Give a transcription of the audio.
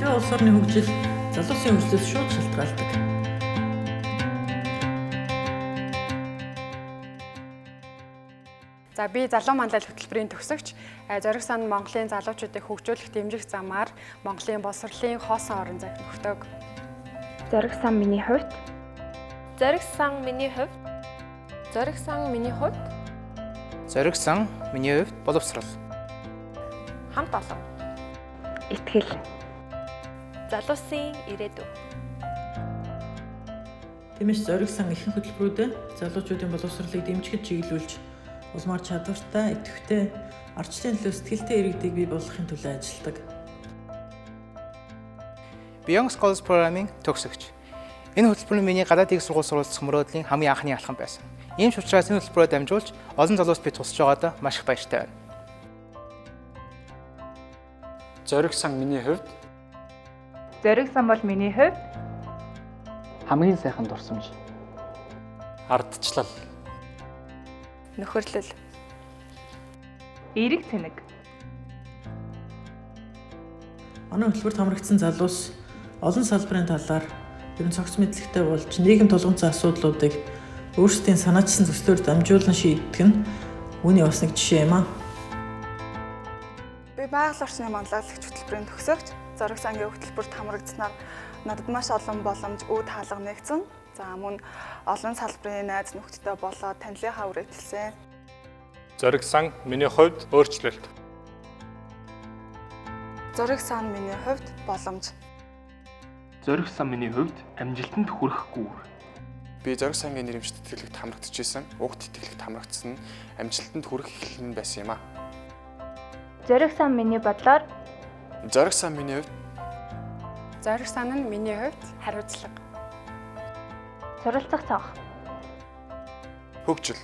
Аливаа улс орны хөгжил залуусын хөгжлөөс шууд шалтгаалдаг. За би залуу манлайл хөтөлбөрийн төгсөгч Зориг сан Монголын залуучуудыг хөгжүүлэх дэмжих замаар Монголын боловсролын хоосон орон зайг нөхдөг. Зориг сан миний хувьд Зориг сан миний хувьд Зориг сан миний хувьд Зориг сан миний хувьд боловсрол. Хамт олон. Итгэл. Залуусын ирээдүй. Тиймээс Зориг сан ихэнх хөтөлбөрүүдээ залуучуудын боловсролыг дэмжихэд чиглүүлж улмаар чадвартай, идэвхтэй, ардчлалын төлөө сэтгэлтэй иргэдийг бий болгохын төлөө ажилладаг. Би Young Scholars Program-ийн төгсөгч. Энэ хөтөлбөр нь миний гадаад их сургууль суралцах мөрөөдлийн хамгийн анхны алхам байсан. Ийм ч учраас энэ хөтөлбөрөөр дамжуулж олон залууст би тусалж байгаадаа маш их баяртай байна. Зориг сан миний хувьд Зориг сан бол миний хувьд хамгийн сайхан дурсамж. Ардчлал. Нөхөрлөл. Эерэг цэнэг. Манай хөтөлбөрт хамрагдсан залуус олон салбарын талаар ер нь цогц мэдлэгтэй болж нийгэм тулгамдсан асуудлуудыг өөрсдийн санаачсан төслөөр дамжуулан шийддэг нь үүний бас нэг жишээ юм аа. Би байгаль орчны манлайлагч хөтөлбөрийн төгсөгч. Зориг сангийн хөтөлбөрт хамрагдсанаар надад маш олон боломж, үе таалга нэгдсэн. За мөн олон салбарын найз нөхдөдтэй болоод танилынхаа үр этэлсэн. Зориг сан миний хувьд өөрчлөлт. Зориг сан миний хувьд боломж. Зориг сан миний хувьд амжилтанд хүрэх гүүр. Би Зориг сангийн нэрэмжит тэтгэлэгт хамрагдчихсэн. Уг тэтгэлэгт хамрагдсан нь амжилтанд хүрэх эхлэл нь байсан юм аа. Зориг сан миний бодлоор Зориг сан миний хувьд Зориг сан нь миний хувьд хариуцлага. Суралцах цонх. Хөгжил.